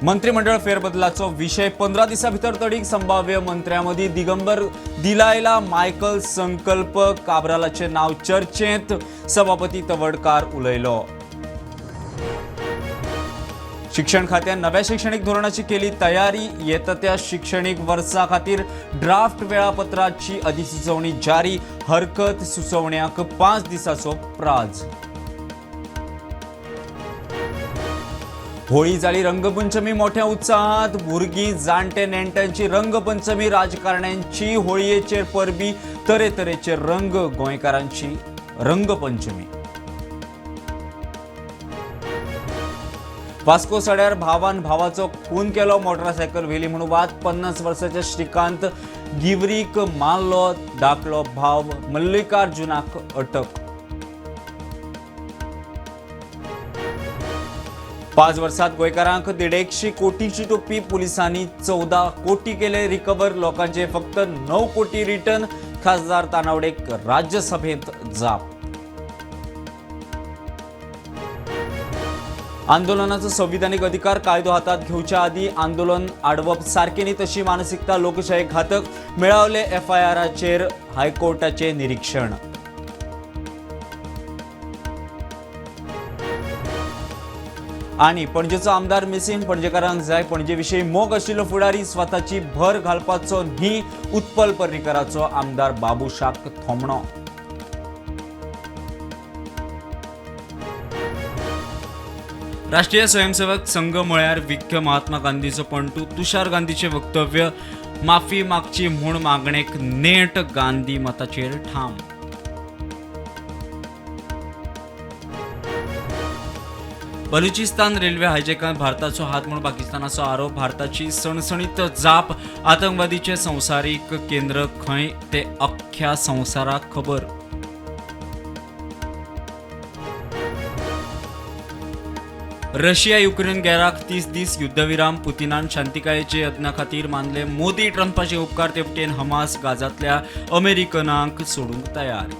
मंत्रिमंडळ फेरबदलाचो विशय 15 दिसां भितर तडीक. संभाव्य मंत्र्यां मदीं दिगंबर दिलायला, मायकल संकल्प काब्रालाचें नांव चर्चेंत. सभापती तवडकार उलयलो. शिक्षण खात्यान नव्या शिक्षणीक धोरणाची केली तयारी. येता त्या शिक्षणीक वर्सा खातीर ड्राफ्ट वेळापत्राची अधिसुचोवणी जारी. हरकत सुचोवण्याक 5 दिसाचो प्राज. होळी जाली रंगपंचमी मोठ्या उत्साहात. भुरगीं, जाणटे, नेणट्यांची रंगपंचमी. राजकारण्यांची होळयेचेर परबी. तरेतरेचे रंग, गोंयकारांची रंगपंचमी. वास्को सड्यार भावान भावाचो खून केलो. मोटरसायकल व्हेली म्हणून वाद. 50 वर्साच्या श्रीकांत गिवरीक मारलो. धाकलो भाव मल्लिकार्जुनाक अटक. 5 वर्सात गोंयकारांक 150 कोटीची टोपी. पुलिसांनी 14 कोटी केले रिकवर. लोकांचे फक्त 9 कोटी रिटर्न. खासदार तानावडेक राज्यसभेत जाप. आंदोलनाचो संविधानिक अधिकार. कायदो हातात घेवच्या आदी आंदोलन आडवप सारकें न्ही, तशी मानसिकता लोकशायेक घातक. मेळावले एफआयआराचेर हायकोर्टाचे निरीक्षण. आनी पणजेचो आमदार मिसिंग. पणजेकारांक जाय पणजे विशीं मोग आशिल्लो फुडारी, स्वताची भर घालपाचो न्ही. उत्पल पर्रीकराचो आमदार बाबूशाक थोमणो. राष्ट्रीय स्वयंसेवक संघ म्हळ्यार विख्य महात्मा गांधीचो पणटू. तुषार गांधीचे वक्तव्य. माफी मागची म्हूण मागणेक नेट. गांधी मताचेर ठाम. बलुचिस्तान रेल्वे हायजॅकांत भारताचो हात म्हूण पाकिस्तानाचो आरोप. भारताची सणसणीत जाप. आतंकवादीचे संवसारीक केंद्र खंय ते अख्ख्या संवसाराक खबर. रशिया युक्रेन गॅराक 30 दीस युद्धविराम. पुतिनान शांतिकायेचे यत्ना खातीर मानले मोदी ट्रंपाचे उपकार. तेवटेन हमास गाझांतल्या अमेरिकनांक सोडूंक तयार.